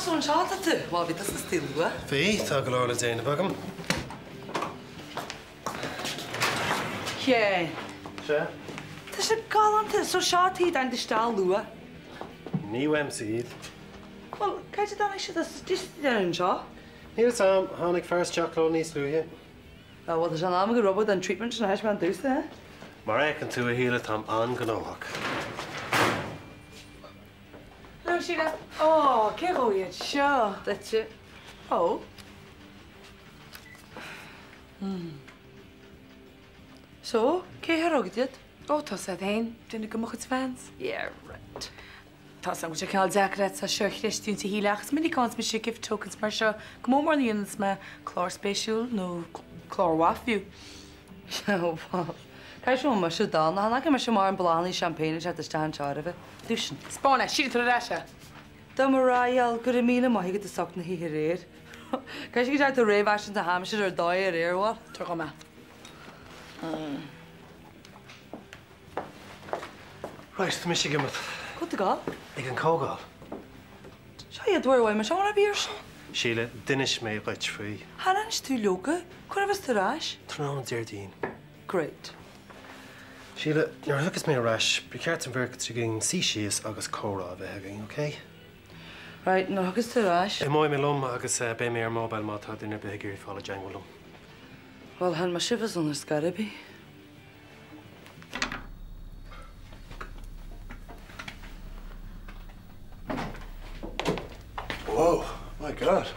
so anseo atá tú? Bhuel, bhí tusa istigh luath. Bhí, tá go leor le déanamh agam. Sheáin. Sea? Tá sé galánta, so seo tuige a dtáinig tú isteach luath. Ní uaimse iad. Bhuel, cá háit a dtáinig siad as? Istigh anseo? Níl 'fhios a'm, tháinig fear isteach leo níos luaithe. Á, bhuel, tá sé in am go raibh an treatment sin a thaispeáint domhsa, eh? Mar a fheiceann tú, a Shíle, táim an-ghnóthach. Hello, Síle. Ó, cé dhó iad seo? Duitse. Ó. Hmm. So, cé a rug iad? Ó, tá 'fhios a'd féin, duine de mo chuid fans. Yeah, right. Tá 'fhios a'm go bhfuil sé cineál deacair agat seo a chreistiúint a Shíle ach is minic a fhaigheanns mise gift tokens mar seo, go mór mór nuair a dhéananns mé clár spéisiúil nó clár mhaith fiú. Ó, bhuel, caithfidh sé mise dána, chan fhaca mise mórán bláthanna champagne ag teacht isteach anseo roimhe. Dúisin. Spáin é, Síle, tar ar ais é! Dá mo rogha, go raibh míle maith agat as ucht na hoíche aréir. Caithfidh sé go dteacht tú réamhaisnéis na haimsire ar dóigh aréir, bhuel. Tar dhom é. Right, tá mise ag imeacht. Cá bhfuil tú ag gabháil? Ag an comhdháil. Seo iad uair uaim, seo mar a bhí ar siúl. Síle, d'inis mé dhuit faoi. Char inis tú leoga, cá huair a bheas tú ar ais? Tráthnóna Déardaoin. Great. Síle, nuair a thiocfas mé ar ais, ba cheart an bheirt againn suí síos agus comhrá a bheith againn, ok? Right, nuair a thiocfas tú ar ais. Imeoidh mé liom agus beidh mé ar mobile má tá duine ar bith ag iarraidh fáil i dteangmháil liom. Bhuel, chan mise a bheas ann ar scor ar bith. Whoa, my God.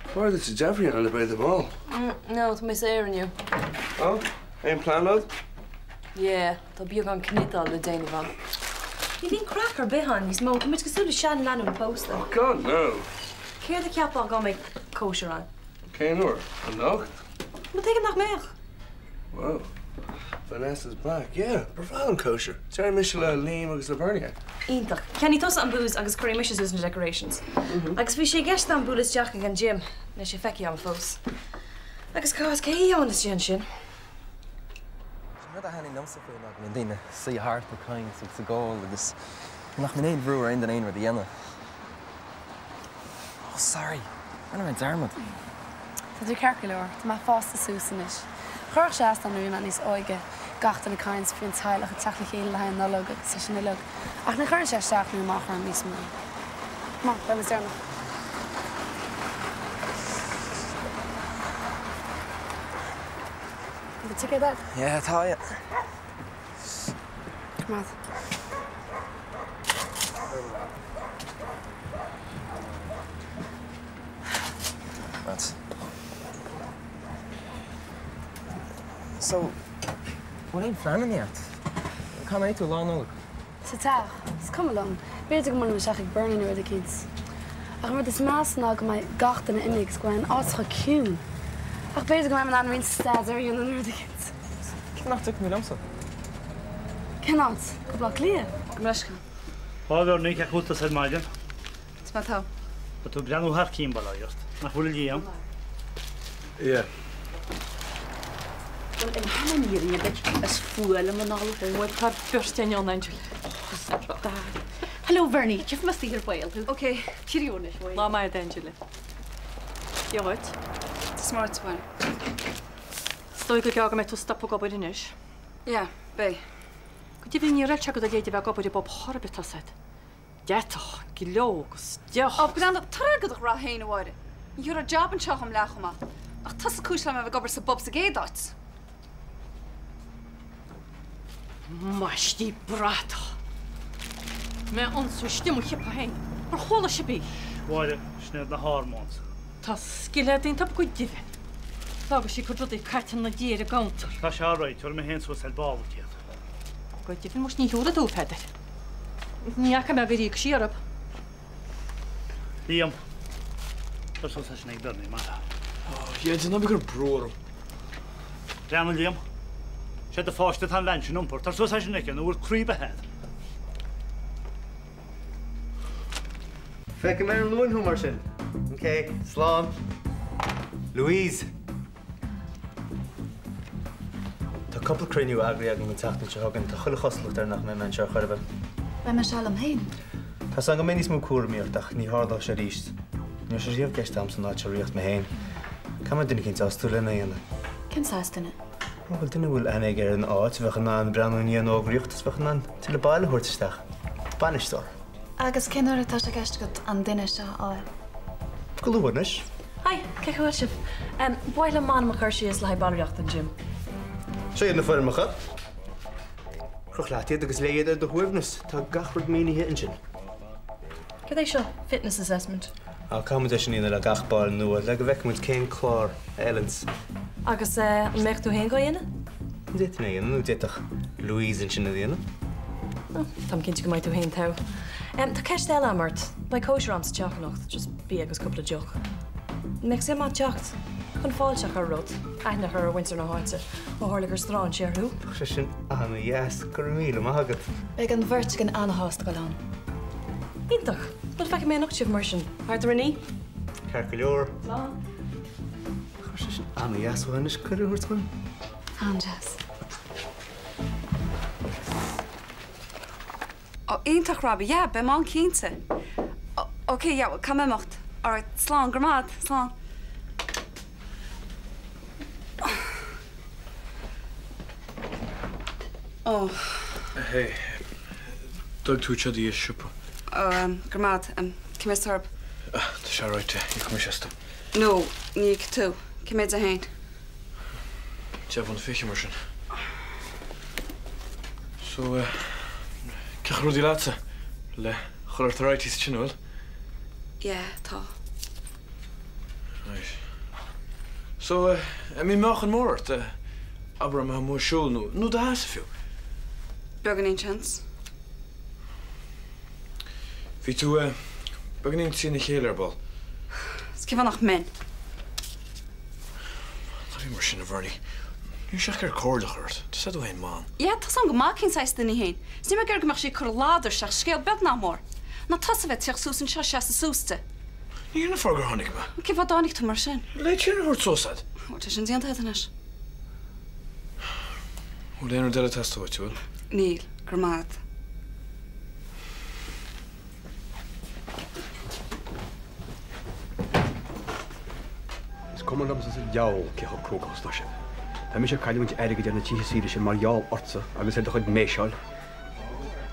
B'fhearr duit deifir a dhéanamh le beidh tú mall. No, tá mé saor inniu. Oh, aon plean agat? Yeah, tá beagán cniotáil le déanamh agam. Ní bhíonn craic ar bith ann níos mó, tá muid cosúil le seanlánúin pósta. Oh God, no. Céard a cheapfá dá mbeadh cóisir ann? Cén uair? Anocht? Cad chuige nach mbeadh? Wow. Vanessa's back. Yeah, ba bhreá liom cóisir. Déarfaidh mise le Liam agus le Bernie é. Iontach. Ceannaigh tusa an booze agus cuirfidh mise suas na decorations. Agus bhí sé i gceist agam bualadh isteach ag an gym. Níl sé feicthe agam fós. Agus cá bhfios cé a gheobhainn istigh ansin? An rud a thaitníonn liomsa faoi ná go mbíonn daoine ag suí thart ag caint agus ag ól agus nach mbíonn aon bhrú ar aon duine aon rud a dhéanamh. Oh sorry, rinne mé dearmad. Tá tú ceart go leor, tá mé fásta suas anois. Chuirfeadh sé as dom nuair a bhí mé níos óige, gach duine ag caint faoi an teaghlach ag teacht le chéile le haghaidh an Nollag agus é sin uilig, ach ní chuireann sé isteach nó amach orm níos mó. Maith, beidh muid deireanach. An bhfuil ticéad agat? Yeah, tá, yeah. Coimeád. Right. So, bhfuil aon phleananna agat? Cá mbeidh tú Lá Nollag? Sa teach. Is cuma liom. B'fhéidir go mbuailfidh mé isteach ag Bernie nó rud eicínt. Ach an rud is measa ná go mbeidh gach duine imithe agus go mbeidh an áit chomh ciúin. Ach b'fhéidir go mbeidh mé in ann roinnt staidéir a dhéanamh nó rud eicínt. Cé nach dtiocfaidh mé liomsa? Cén áit? Go Baile Átha Cliath? Go mbeidh. A Bhernie, cén chaoi a bhfuil tusa ar maidin? Is maith atá. Tá tú ag breathnú thar cionn, bail ó Dhia ort. Nach bhfuil a Liam? Yeah. Bhuel, ar shon an fhírinne duit, is fuath liom an Nollaig. Ó, bhuel, tá beirt againn ann, Angela. Hello, Bernie. Tchífidh mé istoíche ar ball thú. Ok, cheerio anois. Lá maith duit, Angela. Dia dhuit. Dia is Muire duit, a Mháire. Is dóigh gur gearr go mbeidh tú ag stopadh ag obair anois. Yeah, beidh. Go deimhin ní raibh sé go do leithéid a bheith ag obair i bpub chor ar bith, tá 's a'd. Deatach, gleo agus deoch. Á, breathnaigh, tar go do ghrá féin, a Mháire. Ní thabharfá jab anseo dhom leath chomh maith. Ach tusa cúis liom a bheith ag obair sa bpub sa gcéad áit. Maistí bratach. Mé ionsaí istigh i mo chiapadh féin. Ar chuala sibh í? Mháire, sin iad na hormones. Tá scilléad iontu go deimhin. D'fhága sí cuid rudaí caite ina diaidh ar an gcuntar. Tá sé alright, tabharfaidh mé féin suas ar ball iad. Go deimhin muis ní thiúrfaidh tú, Peadar. Ní fhaca mé gur íoc sí orthu. Liam, tar suas leis sin ag Bernie, má tá. Oh, yeah, déan ag cur brú orm. Breathnaigh, Liam. Sé do pháiste atá an bhean sin a iompar. Tar suas leis sin aici, nó bhfuil croí ar bith agat. Feicfidh mé ar an Luan thú mar sin. Ok, slán. Louise! Tá cúpla cruinniú eagraithe agam an tseachtain seo chugainn, tá chuile chosúlacht air nach mbeidh mé anseo ar chor ar bith. Beidh mé anseo liom féin. Tá 's agam go mbeidh níos mó cúraimí ort ach ní tharlóidh sé arís. Ní raibh sé riamh i gceist a'msa an áit seo a ritheacht mé féin. Caithfidh mé duine eicínt a fhostú lena dhéanamh. Cén saghas duine? Bhuel, duine a bhfuil aithne aige ar an áit, a bheadh in ann breathnú i ndiaidh an fhógraíocht is a bheadh in ann tuilleadh baill a thabhairt isteach. Bainisteoir. Agus cén uair atá sé i gceist agat an duine seo a fháil? Go luath anois. Hi, cén chaoi a bhfuil sibh? Ba mhaith liom m'ainm a chur síos le haghaidh ballraíocht den gym. Seo iad na foirmeacha. Croch leat iad agus léigh iad ar do shuaimhneas. Tá gach rud mínithe ansin. Cad é seo, fitness assessment? Á, caithfidh muid é sin a dhéanamh le gach ball nua le go bhfeicfidh muid cén clár a fheileanns. Agus an mbeadh tú féin dhá dhéanamh? D'fhéadfainn é a dhéanamh nó d'fhéadfadh Louise ansin é a dhéanamh. Ó, táim cinnte go mbeidh tú féin togha. Tá ceist eile a'm ort. Beidh cóisir a'm sa teach anocht, just bia agus cúpla deoch. An mbeadh suim a'd teacht? Chun fáilte a chur romhat, aithne a chur ar mhuintir na háite, ó tharla gur strainséir thú. Bheadh sé sin an-dheas, go raibh míle maith agat. Beidh an bheirt againn an-shásta dul ann. Iontach! Bhuel, feicfidh mé anocht sibh mar sin. Thart ar a naoi? Ceart go leor. Slán. Chuir sé sin an-dheas uaidh anois cuireadh a thabhairt dom. An-deas. Ó, iontach Robbie, yeah, beidh mé ann cinnte. Ok, yeah, caithfidh mé imeacht. Alright, slán, go raibh maith agat, slán. Ó. Hey, d'fhág tú seo thíos sa siopa. Ó, go raibh maith agat. Cén méid atá orthu? Tá sé alright, íocfaidh mise astu. No, ní íocfaidh tú. Cén méid é féin? 10 bunt 20 mar sin. So, eh, cén chaoi a bhfuil rudaí leatsa? Le chuile shórt alright thíos ansin, an bhfuil? Yeah, tá. Right. So, eh, an mbíonn meáchan mór ort, eh, abair dá mbeifeá amuigh ag siúl nó, nó i do sheasamh fiú? Beagáinín seans. Bhí tú, eh, beagáinín trína chéile ar ball. Is cén fáth nach mbeinn? Ná bí mar sin, a Bhernie. Níl mise ach ag iarraidh comhairle a chur ort. Tá tú féin mán. Yeah, tá's a'm go maith cén saghas duine féin. Is níl mé ag iarraidh go mbeadh sí ag cur ladar isteach sa scéal, beag ná mór. Ná tusa a bheith ag tíocht suas anseo ag seasamh suas di. Ní hin an fáth gur tháinig mé. Cén fáth a dtáinig tú mar sin? Le cuireadh a thabhairt suas duit. Bhuel, tá sin déanta agat anois. Bhfuil aon rud eile ag teastáil uait, bhfuil? Níl, go raibh maith agat. Is cuma liomsa sa diabhal cé chomh cruógach is atá sibh. Tá mise ag cailliúint airgid ar na tithe saoire sin mar gheall ortsa agus ar do chuid méiseáil.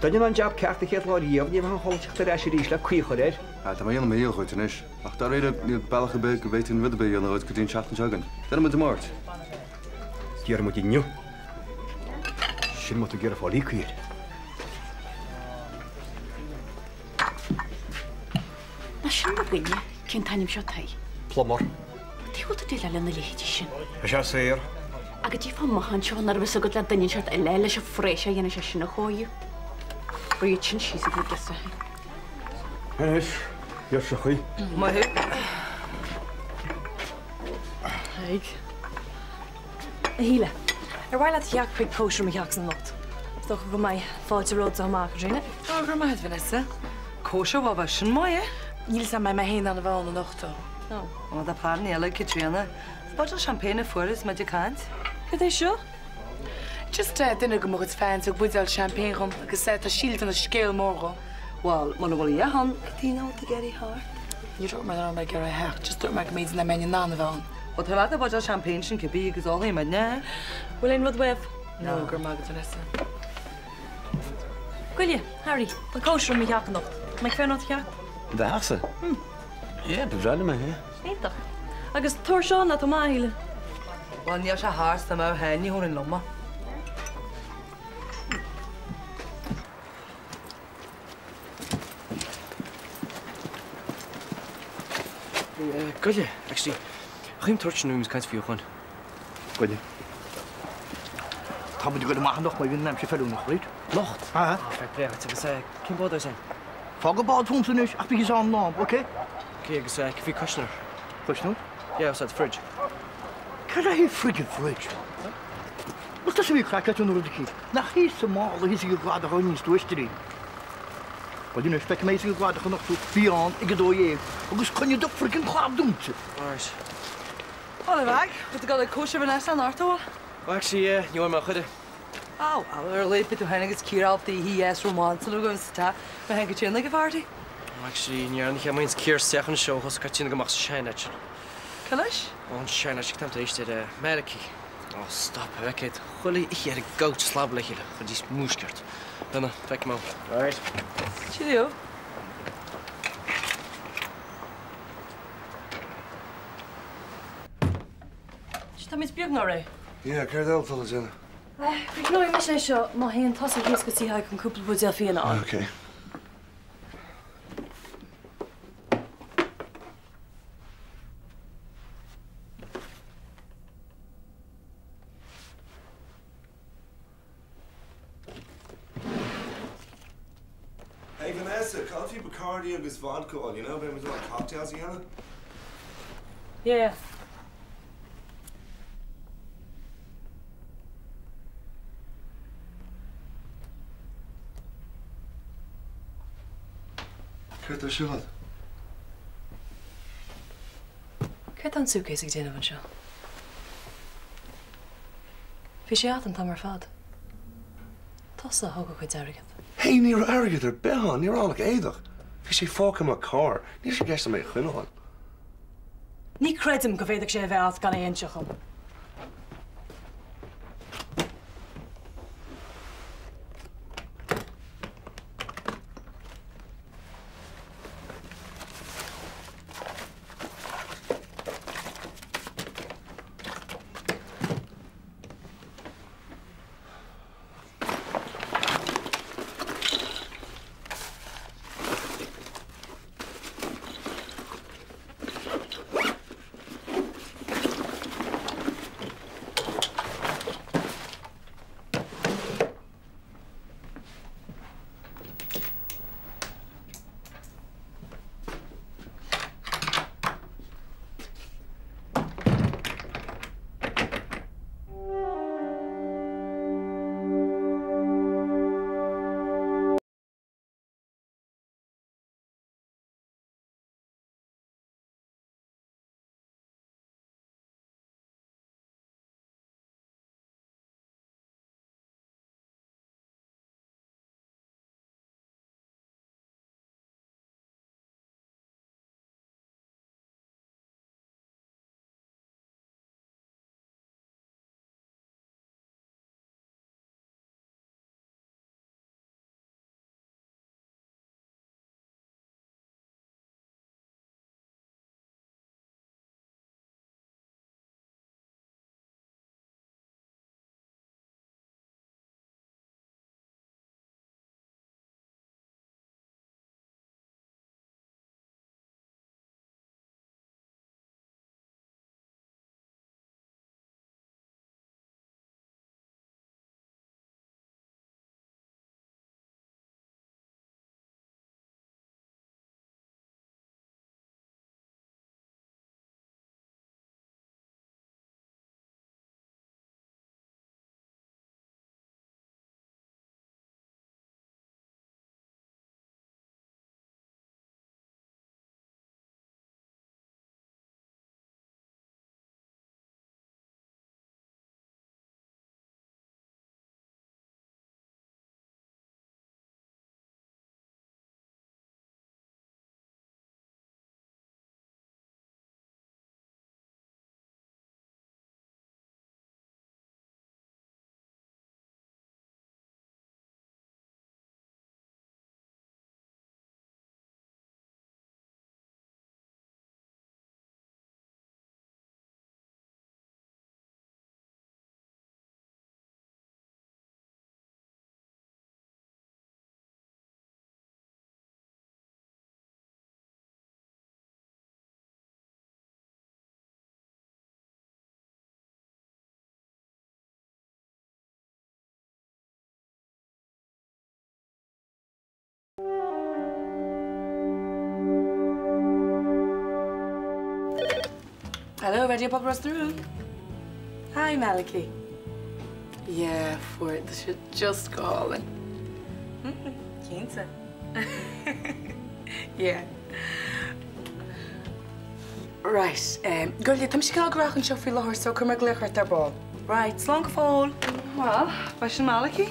Dá ndéanfá an jab ceart an chéad lá riamh, ní bheifeá a dhul teacht ar ais arís le caoi a chur air. Tá mé a dhéanamh mo dhícheall dhuit anois, ach dáiríre, níl bealach ar bith go bhféadfainn rud ar bith a dhéanamh dhuit go dtí an tseachtain seo chugainn. Déanfaidh muid Dé Máirt. Déarfaidh muid inniu. Sin má tá tú ag iarraidh fáil íoctha air. Ná sin mo dhuine, cén t-ainm seo toigh? Plumber. Cad é a bhfuil tú ag déileáil lena leithéidí sin? Tá sé saor. Ach goidé fá amach anseo nach raibh fhios agat le duine inteacht eile leis an phraghas a dhéanann sé sin a chóiriú. Bríd sin síos ag na girseachaí. Anois, girseachaí. Maith thú. Haigh. A Shíle, ar mhaith leat a theacht chuig cóisir i mo theachsa anocht? Is dócha go mbeidh fáilte romhat chomh maith, Caitríona. Ó, go raibh maith agat, Vanessa. Cóisir, bhuel, bheadh sin maith, eh? Níl 'fhios a'm an mbeidh mé féin in ann a bheith ann anocht, though. Ó, bhuel, tá plean eile ag Caitríona. Buidéal champagne a fuair is muid ag caint. Cad é seo? Just eh, duine de mo chuid fans thug buidéal champagne dhom agus eh, tá Síle ag déanamh scéal mór dhó. Bhuel, muna bhfuil a dhath ann, cad chuige nach bhfuil tú ag iarraidh theacht? Ní dúirt mé nach raibh mé ag iarraidh theacht, just dúirt mé go mb'fhéidir nach mbeinn in ann a bheith ann. Bhuel, tabhair leat an buidéal champagne sin cibé agus ólfaidh muidne é. Bhfuil aon rud uaibh? No, go raibh maith agat, Vanessa. Goile, Harry, tá cóisir i mo theach anocht. An mbeidh fonn ort theacht? I do theachsa? Yeah, ba bhreá liom é, yeah. Iontach. Agus tabhair Seán leat chomh maith, a Shíle. Bhuel, níl sé thar is dá mbeadh féin, ní thabharfainn liom é. Goile, actually, chaoim toirt sin uaim caint faoi chun. Goile. Tá muid ag goil amach anocht má bhíonn an aimsir feiliúnach, right? Anocht? Aha. Fair play agat agus cén bád é sin? Fág an bád fúmsa anois ach bígí ann in am, ok? Ok, agus cad faoi cuisneoir? Cuisneoir? Yeah, outside the fridge. Cad é friggin fridge? Bhuel, tusa a bhí ag craic leat an rud aici. Nach thíos sa mála thíos ag an gcladach a choinníonns tú oistrí. Bhuel anois, feicfidh mé thíos ag an gcladach anocht thú, bí ann ag a 12 agus coinnigh do friggin clab dúnta! Alright. Bhuel, a Mheaig, bhfuil tú ag dul ag cóisir Vanessa anocht, an bhfuil? Well, actually, yeah, ní bhfuair mé cuireadh. Á, bhuel, ar a laghad beidh tú féin agus Ciara ábalta oíche dheas rómánsúil a bheith agaibh sa teach, mé féin Caitríona ag an pharty. Actually, ní dhearna mé aon cíor isteach an seó thus Caitríona go mbeadh sean-áit sin. Cad leis? Ó, an sean-áit ag tamall éist ar Malachy. Ó, stop, a bheicéad. Chuile oíche ar an gcouch slab le chéile, chuidís múisceart. Donna, feicim ann. Right. Cheerio. Táimid beagnach réidh. Yeah, céard eile atá le déanamh? Críochnóidh mise é seo má théann tusa thíos go tí Thaidhg chun cúpla buidéal fíona a fháil. Okay. Hey Vanessa, caithfidh Bacardi agus vodka a fháil, you know, beidh muid in ann cocktails a dhéanamh. Yeah. Céard tá ar siúl agat? Céard tá an suitcase ag déanamh anseo? Bhí sé agat an t-am ar fad. Tusa a thóg a cuid airgid. Hey, ní raibh airgead ar bith ann, ní raibh ann ach éadach. Bhí sé fágtha i mo charr, níl sé i gceist agam é a choinneáil. Ní creidim go bhféadfadh sé a bheith agat gan é a inseacht dom. Hello, Radio Pop Ros na Rún. Hi, Malachy. Yeah, fuair tá sé just go hálainn. Cinnte. Yeah. Right, um, Gurley, tá mise cineál gnóthach anseo faoi láthair so cuirfidh mé glaoch ort ar ball. Right, slán go fóill. Well, b'é sin Malachy?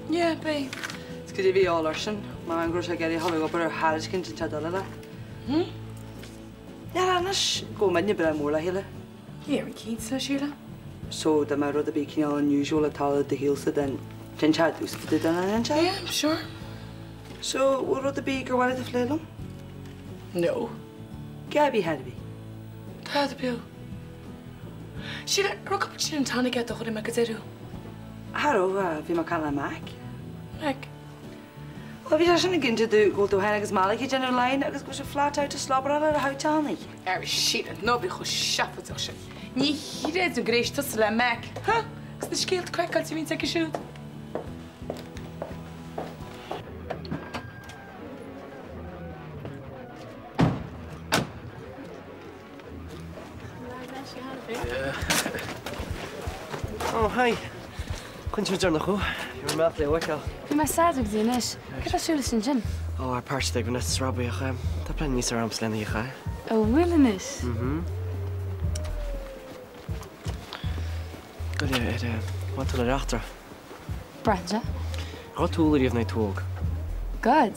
Yeah, b'é. Is goidé a bhí de dhíobháil airsean, mar go raibh sé ag iarraidh a dhul ag obair ar thairiscint inteacht eile leat. Hm? Leath anois go bhfuil muidne breá mór le chéile. Yeah, cinnte, Síle. So, dá mbeadh rud ar bith cineál unusual ag tarlú i do shaolsa then d'inseofá domhsa fá dtaobh de nach ndéanfá? Yeah, sure. So, bhfuil rud ar bith gur mhaith leat a phlé liom? No. Gabby had bhí. Tá do beo. Síle, an raibh cúpla gin and tonic agat a chuirfidh mé go deireadh? Cha raibh, bhí mé ag caint le Mac. Mac? Bhuel, bhí seisean ag inse domh go bhfuil tú féin agus Malachy ag déanamh line agus go bhfuil sibh flat out ag slobaráil ar a thabhairt ann. Ar Síle, ná bí chomh seafóideach sin. Ní chreidim gur éist tusa le Mac, huh? Agus na scéalta craiceáilte a bhíonns aige siúd. Oh, hi. Coinne deireanach thú. Bhí mé le fheiceáil. Bhí mé sad go dtí anois. Cad tá ar siúl leis ansin? Ó, ar páirt ag Vanessa is Robbie ach tá plean níos fearr a'msa lena oíche. Ó, bhfuil anois? Mhm. Go léir ar mhaith tú le eachtra. Braitheann sé. Raibh tú riamh nuair tú óg. God.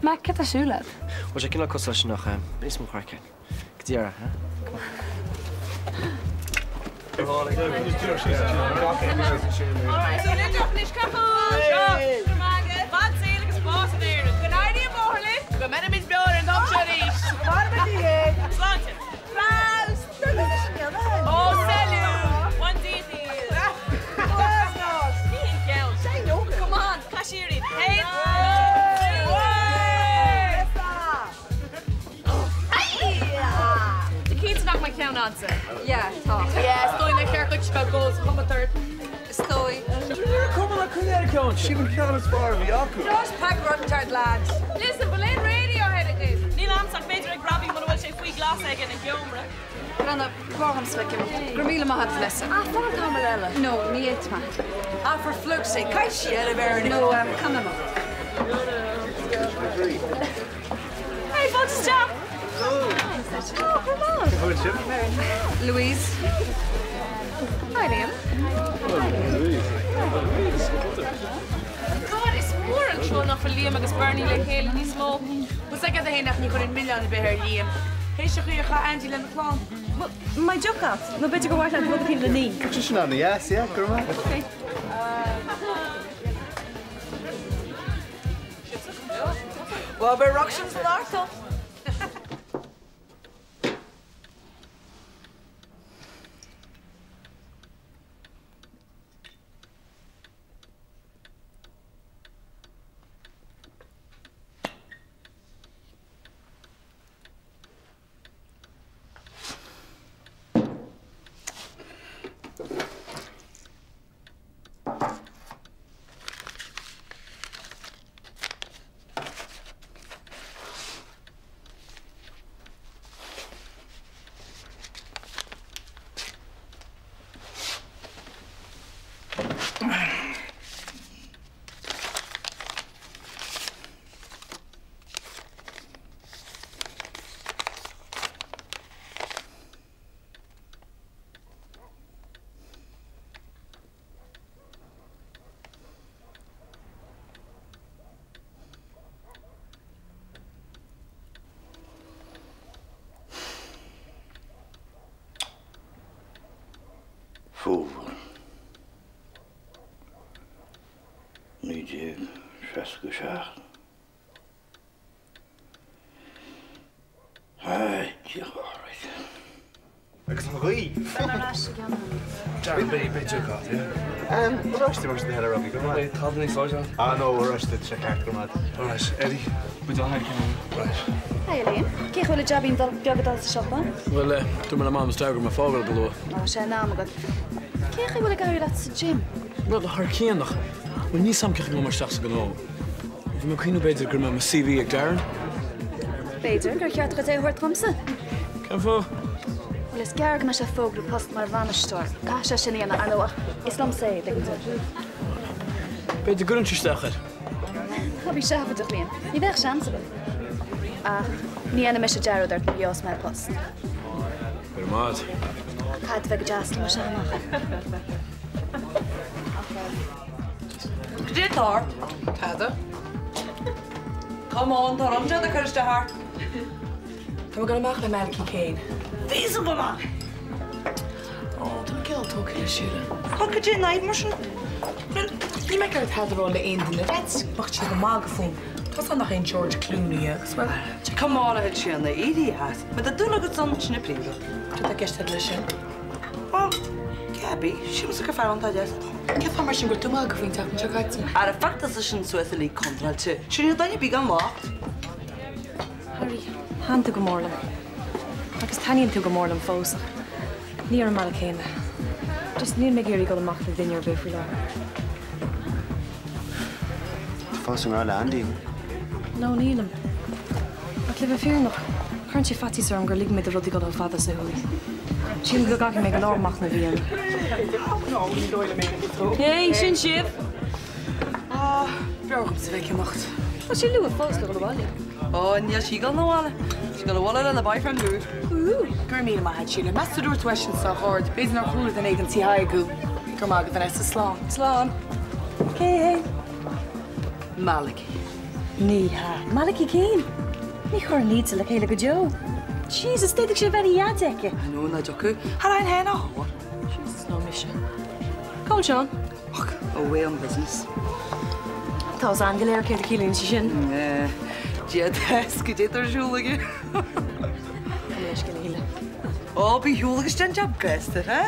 Mac, cad tá ar siúl agat? Bhuel, sé cineál cosúil leis sin ach níos mó craic. Go deireadh, eh? Come on. Sin an ceann is fearr a bhí acu. Just pack run tart lads. Listen, bhfuil aon Radiohead agaibh? Níl a'msa ach b'fhéidir ag Robbie muna bhfuil sé faoi ghlas aige ina sheomra. Brenna, bhfágam sa bhfeicim. Go raibh míle maith agat, Vanessa. Ah, fan tamall eile. No, ní fhéadfaidh mé. Ah, for flukes sake, caith siar a bheir. No, caithfidh mé imeacht. Hey, fáilte isteach! Oh, go raibh maith. Louise. Hi, Liam. God, is mór an trua nach bhfuil Liam agus Bernie le chéile níos mó. Bhfuil agat féin ach ní chuirfinn milleán ar bith ar Liam. Théis an chaoi ar chaith Andy lena chlann. Bhuel, an mbeidh deoch agat? Nó b'fhéidir gur mhaith leat rud éicint le ní? Tá sin an-deas, yeah, go raibh maith. Okay. Well, beidh ructions san ardán. Fómhar 1967. Hi, Dia dhuit. Agus an ghaoth! Beidh mé ar ais i gceann nóiméad. Darren, beidh beidh joke agat, yeah? Oráiste mar sin de Robbie, go maith. Beidh tada níos láidre agat? Ah no, oráiste, tá sé ceart, go maith. Alright, Eddie, beidh do thar ceann. Right. Hi Liam, cén chaoi a bhfuil an jabín beag ag dul sa siopa? Bhuel, dúirt mé le Mam is Dad go raibh mé ag fágáil go luath. Tá sé in am agat. Cén chaoi a bhfuil ag éirí leat sa gym? Bhuel, thar cionn ach bhuel níl 's a'm cén chaoi a ngabhfaidh mé isteach sa ghnó. Bhí mé ag cuimhneamh b'fhéidir go mbeadh mo CV ag Darren. B'fhéidir gur cheart duit é a thabhairt dhomsa. Cén fáth? Bhuel, is gearr go mbeidh sé ag fógrú post mar bhainisteoir. Caithfidh sé sin a dhéanamh, ar ndóigh, ach is liomsa é, dtuigeann tú. B'fhéidir go gcuirfinnse isteach air. Ná bí seafóideach, Liam. Ní bheadh seans agat. Ach ní dhéanfaidh mise dearúd ort nuair a gheobhas mé post. Go raibh maith agat. Caithfidh tú bheith go deas liom as seo amach. Cad é atá ort? Tada. Come on, tá rud inteacht ag cur isteach ort. Tá mé ag dul amach le Malachy Kane. Bhí a fhios agam é! Ó, tá mé cineál tógtha leis, Síle. Tá, cad é an fhadhb mar sin? Bhuel, níl mé ag iarraidh tada a rá le aon duine. D'fhéadfadh go mbeadh siad ag magadh fúm. Tá 's agam nach aon George Clooney é agus, bhuel. Come on, a Chaitríona, éirigh as. Má tá dúil agat ann, sin an príomhrud. Cad tá i gceist agat leis sin? Bhuel, cibé, sílimse gur fear iontach deas atá ann. Cén fáth mar sin go raibh tú ag magadh faoin tseachtain seo caite? Ara, phioc tusa sin suas uilig contráilte. Sin níl duine ar bith gan locht. Harry, thaitin tú go mór liom. Agus taitníonn tú go mór liom fós, ach ní ar an mbealach céanna. Just níl mé ag iarraidh dul amach le duine ar bith faoi láthair. Tá fós i ngrá le Andy. No, nílim. Ach le bheith fírinneach, cuireann sé faitíos orm gur lig mé do rudaí dul chomh fada is a chuaigh. Sílim go gcaithfidh mé go leor machnaimh a dhéanamh. Hey, sin sibh! Ah, b'fhearr dhomsa bheith ag imeacht. Tá sé luath fós le dhul abhaile. Ó, níl sí ag dul abhaile. Tá sí ag dul abhaile lena boyfriend úr. Go raibh míle maith agat, Síle. Meas tú dúirt tú é sin sách ard. B'fhéidir nár chuala duine éigin tí Thaidhg thú. Go raibh maith agat, Vanessa. Slán. Slán. Cé hé? Malachy. Ní hea. Malachy Keane? Ní chuirfinn iadsan le chéile go deo. Jesus, d'fhéadfadh sé a bheith ina dhaid aici. I know, ná dtiocfadh. Thar aon fhéin a thóir. Jesus, ná mise. Cá bhfuil Seán? Och, away on business. Tá a fhios againn go léir céard a chiallaíonn sé sin. Dia duit, cad é atá ar siúl aige? Tá mo leithscéal a Shíle. Ó, bí ar shiúl agus déan jab gasta, ha?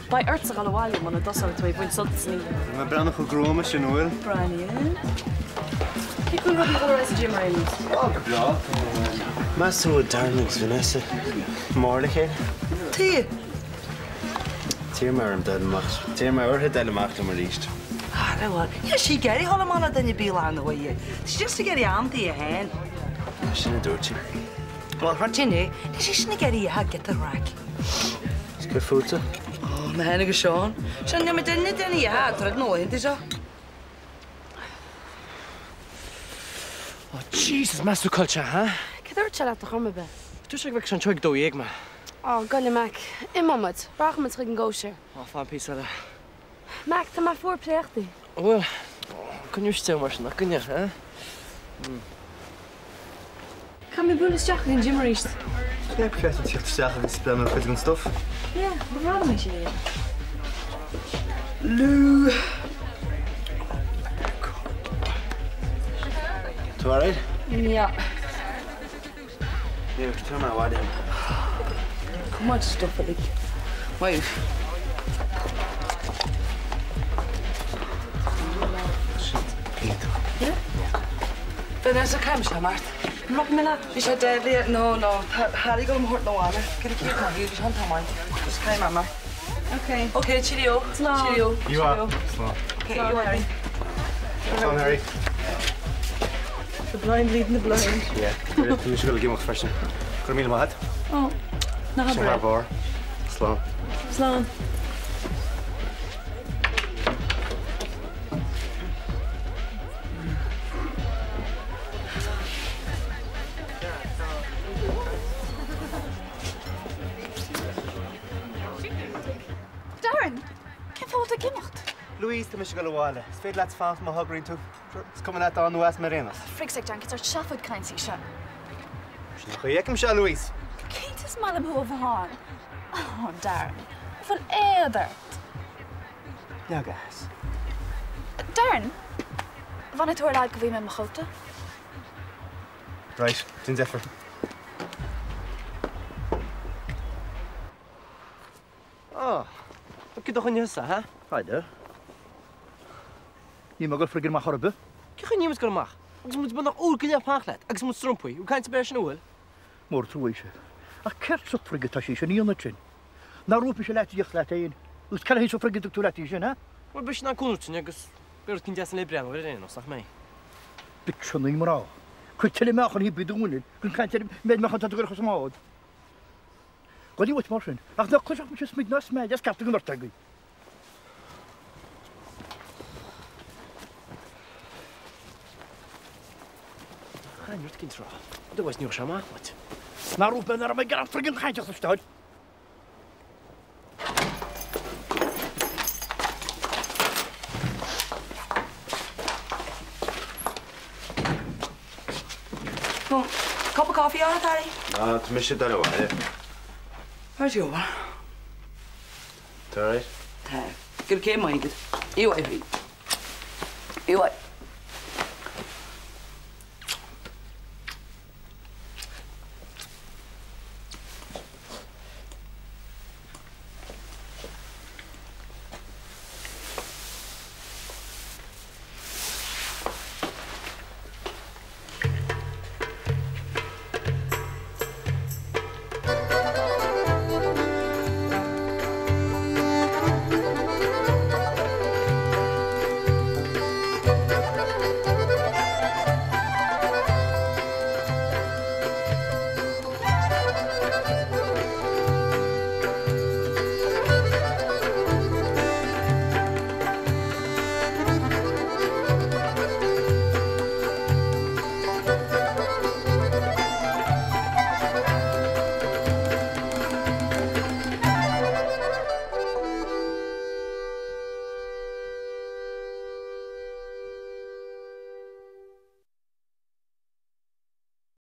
Beidh ortsa dhul abhaile muna dtosóidh tú ag baint sult as an oíche. Tá mé ag breathnú chomh gruama sin, an bhfuil? Brian. Cén chaoi a bhfuil rudaí ag dul ar aghaidh sa gym ar aon nós? Ó, go breá. Meas tú an bhfuil Darren agus Vanessa mór le chéile? Tuige? D'iarr mé orm dul amach, d'iarr mé uirthi dul amach liom arís. Ara bhuel, níl sí ag iarraidh dhul amach le duine ar bith lá nó oíche. Tá sí just ag iarraidh am di féin. Sin a dúirt sí. Bhuel, thart sin é, níl sí sin ag iarraidh a giota raic. Is céard fútsa? Ó, mé féin agus Seán. Seán, níl muid duine duine a troid nó laethanta seo. Oh Jesus, meas tú cá bhfuil sé, ha? Cad a dúirt sé leat ar chor ar bith? Dúirt sé go bhfeicfeadh sé anseo ag 12 mé. Ó, gabh i leith Mac. Imeoidh muid. Rachaidh muid chuig an gcóisir. Ó, fan píosa eile. Mac, tá mé fuar préachtaí. An bhfuil? Coinneoidh isteach mar sin, nach gcoinneoidh, ha? Caithfidh mé bualadh isteach ag an gym arís. Yeah, ba cheart duit teacht isteach agus breathnú ar chuid den stuff. Yeah, ba bhreá liom é sin a dhéanamh. Lú. Tú alright? Yeah. Here, tabhair mé abhaile thú. Come on, stuff it like. Wait. Yeah? Vanessa, caithfidh mise imeacht. Rachaidh mé leat. Bhí sé deadly. No, no. Tá Harry ag dul mé a thabhairt abhaile. Get a chéad maith agus an t-am ann. Just caithfidh mé imeacht. Okay. Okay, cheerio. Slán. Cheerio. You are. Slán. Okay, you are, Harry. Slán, Harry. The blind leading the blind. Yeah. Tá mise ag dul ag imeacht freisin. Go raibh míle maith agat. Ó, ná habair é. Sin thar barr. Slán. Slán. Darren, cén fáth a bhfuil tú ag imeacht? Louise, tá mise ag dul abhaile. Is féidir leat fanacht má thograíonn tú. Is cuma leat ann nó as mé ar aon nós. Frig's sake, Darren, cad sórt seafóid cainte í seo? Sin an chaoi a fheicimse é, Louise. Cinnte is maith liom thú a bheith ann. Oh, Darren, an bhfuil éad ort? Leag as. Darren, an bhfanfaidh tú ar a laghad go bhfaighidh mé mo chóta? Right, déan deifir. Ah, cad dá choinne thusa, ha? Haidh. Níl mé ag dul friggin amach chor ar bith. Cén chaoi níl muid ag dul amach? Agus muid beagnach uair go leith ag fanacht leat, agus muid strompaí, bhfuil caint ar bith air sin an bhfuil? Mór trua ise. Ach céard sa frig atá sí sin a dhéanamh sin? Nár dhúirt mise leat íoc leat fhéin? Agus cad é sa frig a dtug tú leat í sin, ha? Bhuel, beidh sí in ann cúnamh dúinn agus beidh rud éicint deas le breathnú air ar aon nós, nach mbeidh? Bitseannaí mná. Cuir tuilleadh meáchain thíos faoi do mhuineál gan caint ar an méid meáchain atá tú ag cur sa mbád. Gabhaigí uait mar sin, ach ná cloisfeadh mise smid ná smeaid as ceachtar den bheirt agaibh. Chaith rud éicint rá. Otherwise ní raibh sé amach uait. Ná raibh bean orm ag iarraidh friggin chaint a chloisteáil. Bhuel, cup of coffee ann, a Harry? Ná, tá mise ag dul abhaile. Where's your one? Tá alright? Tá. Go raibh maith agat. Oíche mhaith. Oíche mhaith.